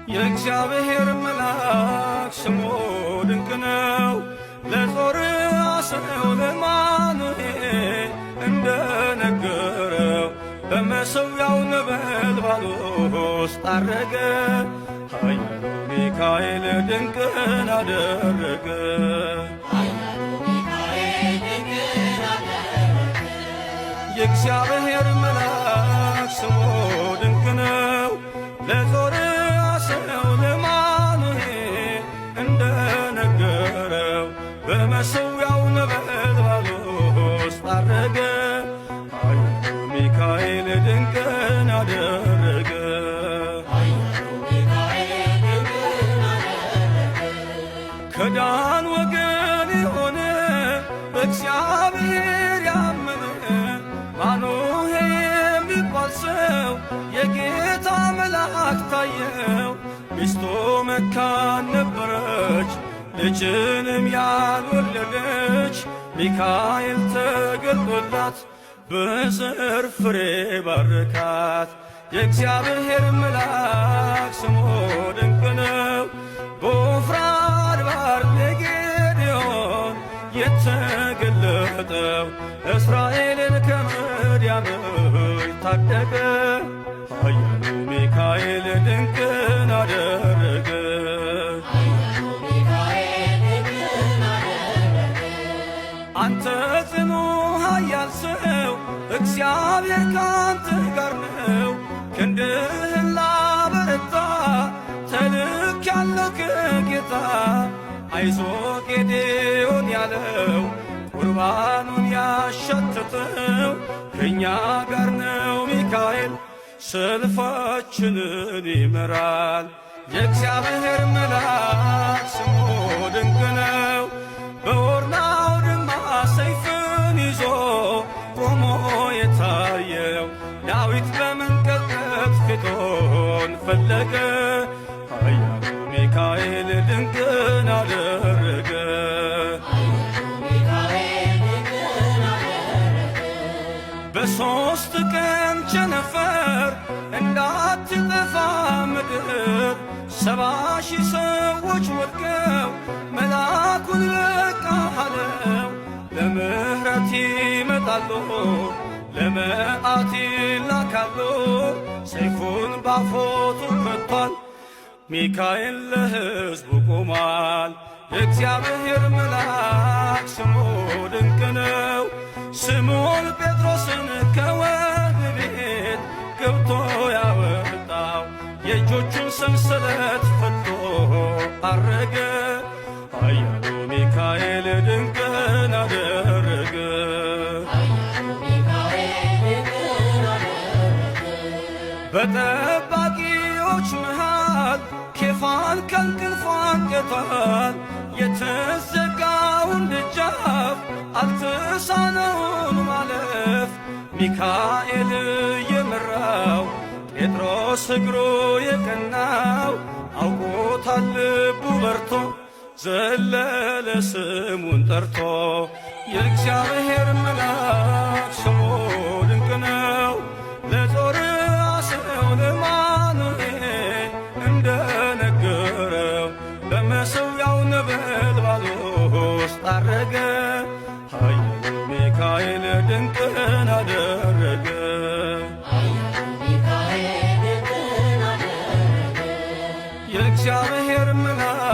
የእግዚአብሔር መልአክ ስሙ ድንቅ ነው። ለጾርዓ ሰው ለማኑሄ እንደነገረው በመሠዊያው ነበልባል ውስጥ አረገ። ኃያሉ ሚካኤል ድንቅን አደረገ። የእግዚአብሔር መልአክ ስሙ ድንቅ ነው። ለጾርዓ ሰው ለማኑሄ እንደነገረው በመሠዊያው ነበልባል ውስጥ አረገ። ኃያሉ ሚካኤል ድንቅን አደረገ። ከዳን ወገን የሆነ በእግዚአብሔር ያመነ ማኑሄ የሚባል ሰው የጌታ መልአክ ታየው። ሚስቱ መካን ነበረች፣ ልጅንም ያልወለደች። ሚካኤል ተገልጦላት በዘር ፍሬ ባረካት። የእግዚአብሔር መልአክ ስሙ ድንቅ ነው። በወፍራ አድባር ለጌዴዎን የተገለጠው እስራኤልን ከምድያም እጅ ታደገ። ኃያሉ ሚካኤል ድንቅን አደረገ። አንተ ጽኑ ኃያል ሰው እግዚአብሔር ካንተ ጋር ነው። ክንድህን ላበረታ ተልኬያለሁ ከጌታ። አይዞ ጌዴዎን ያለው ቁርባኑን ያሸተተው ከእኛ ጋር ነው ሚካኤል ሰልፋችንን ይመራል። የእግዚአብሔር መልአክ ስሙ ድንቅ ነው። በኦርና አውድማ ሰይፍን ይዞ ቆሞ የታየው ዳዊት በመንቀጥቀጥ ፊቱን ፈለገ። ኃያሉ ሚካኤል ድንቅን አደረገ። በሦስት ቀን ቸነፈር እንዳትጠፋ ምድር 70,000 ሰዎች ወድቀው መልአኩን በቃ አለው። ለምሕረት ይመጣሉ ለመዓት ይላካሉ። ሰይፉን ባፎቱ ከቷል። ሚካኤል ለሕዝቡ ቆሟል። የእግዚአብሔር መልአክ ስሙ ድንቅ ነው። ስምዖን ጴጥሮስን ከወህኒ ቤት ገብቶ ያወጣው የእጆቹን ሰንሰለት ፈቶ አረገ። ኃያሉ ሚካኤል ድንቅን አደረገ። በጠባቂዎች መሃል ኬፋን ከእንቅልፉ አንቅቷል። የተዘጋውን ደጃፍ አልተሳነውም ማለፍ። ሚካኤል የመራው ጴጥሮስ እግሩ የቀናው አውቆታል ልቡ በርቶ ዘለለ ስሙን ጠርቶ። የእግዚአብሔር መልአክ ስሙ ድንቅ ነው። ለጾርዓ ሰው ለማኑሄ እንደነገረው በመሠዊያው ነበልባል ውስጥ አረገ። ኃያሉ ሚካኤል ድንቅን አደረገ። የእግዚአብሔር መልአክ